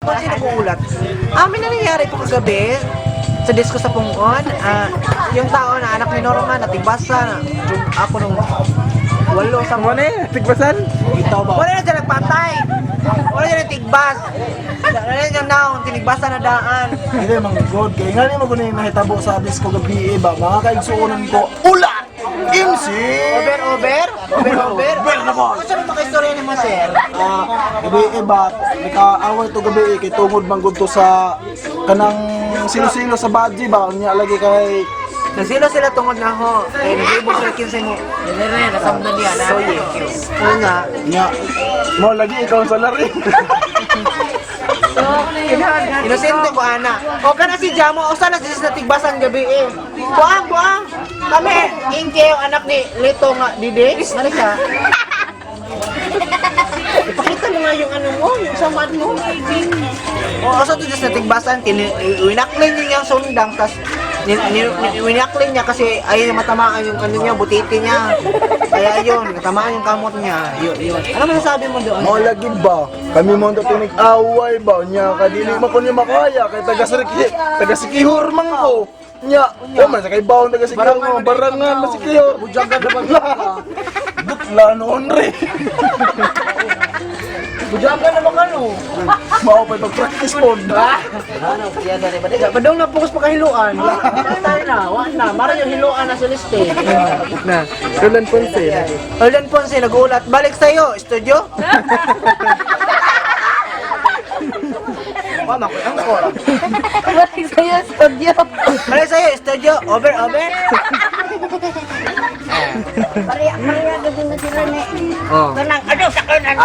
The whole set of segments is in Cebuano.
Ponce nag-uulat. Amin na nangyari po kagabi sa disco sa Pungon. Yung tao na anak ni Norma, natibasa na. Ako nung 8 sa Ano eh? Tigbasan? Itaw ba? Wala na dyan nagpatay. Wala dyan nagtigbas. Wala na dyan naong, tinigbasan na daan. Hindi man good kay ngani mo kuno nahitabo sa disco gabi eh, ba mga kaigsuonan ko ulat MC. Over, over? Over, over? Over na po. Kung saan mo makaistorya ni mo, sir? Gabi eh ba nakaaway to gabi eh, kay tungod man gud to sa kanang silo-silo sa badji ba unya lagi kay Nagsilo sila tungod na ho. Eh, nag-ibog sila kinsay mo. So, yeah. Oo nga. nya mo lagi ikaw ang salary. Inosente ko, ana. O kana si Jamo, o sana si natigbasan gabi eh. Buang, buang. Kami, Inke, yung anak ni Lito nga, Dide. Ano siya? Ipakita mo nga yung ano mo, yung samad mo. O, asa to just natigbasan, winaklin niya yung sundang, tas winaklin niya kasi ayaw niya matamaan yung ano niya, butiti niya. Kaya yun, natamaan yung kamot niya. Yun, yun. Ano masasabi mo doon? Mo lagi ba kami mo to tinig-away ba unya kadili man ko niya makaya kay taga Sirki taga Sikihor man ko nya o man sa kay bawon taga Sikihor mo barangan man Sikihor bujagan na ba Dutla noon re. Bujagan na ba kano? Mao pa pag-practice pod. Padong na focus pa kahiluan. Wala na, wala na. Mara yung hiluan na Celeste. Na. Roland Ponce. Roland Ponce, nag-uulat. Balik sa'yo, studio. Wala ko ang call. Balik sa'yo, studio. Balik sa'yo, studio. Over, over. Pareha, pareha gabi na sila ni. Oh. Kanang, ano sa kanan?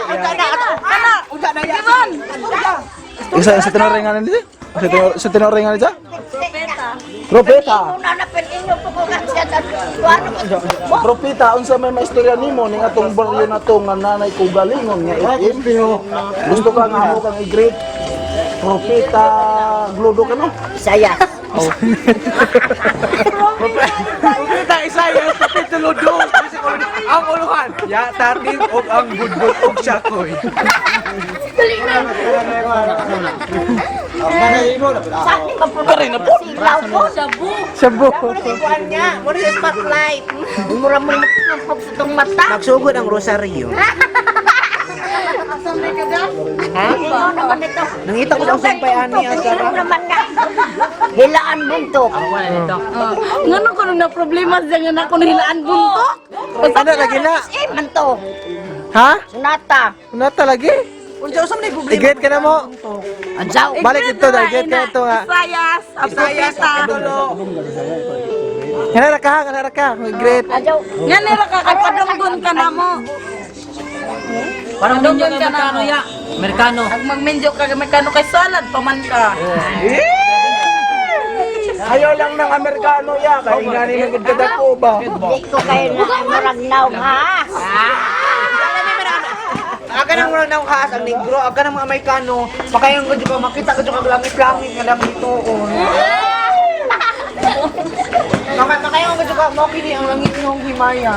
Unsa na, Ana! unsa na yan. Ivan! Isa sa tinoringan nila? Sa tinoringan nila? Propeta. Una na pen inyo po ko nga siya sa ano ko. Propeta unsa may maistorya nimo ning atong baryo na to nga nanay ko galingon nga itim. Gusto ka nga mo kang i-greet. Propeta Glodo ka no? Saya. Propeta Isaias, Kapitulo 2. Ang uluhan. Ya, tating og ang budbud og siyakoy. Sa akin mapuno. Silaw po. Shabu! Shabu. Muna si kuan niya. Muna si spotlight. Mura mo magpag sa tong mata. Magsugod ang rosaryo. Ha? Naman ito. Nangita ko daw sumpay ani ang Ilong sarap. naman nga. Hilaan buntok. Ngano ko nung na-problema siya nga na ako nahilaan buntok? Ano lagi na? Eh, man to. Ha? Sunata. Ano lagi? Unsa unsa man ay problema? I-greet ka na mo. Ansaw. Balik ito, dahil get ka ito nga. Isayas, ang Isayas, propeta. Kapitulo. Kanara ka, kanara ka. Mag-greet. Ansaw. Nga nila ka, kay padunggon ka na mo. Parang Padunggon ninyo ka na Amerikano mo. ya. Amerikano. Ag magmenjo ka, Amerikano kay salad, paman ka. Ayaw lang ng Amerikano ya kay ngani man gud kadako ba. Di ko kayo na murag naong ha. Aga nang murag nang kaas ang negro, aga nang mga Amerikano, makayang gud ka makita gud ka langit-langit nga lang dito. Makayang gud ka mo kini ang langit ng himaya.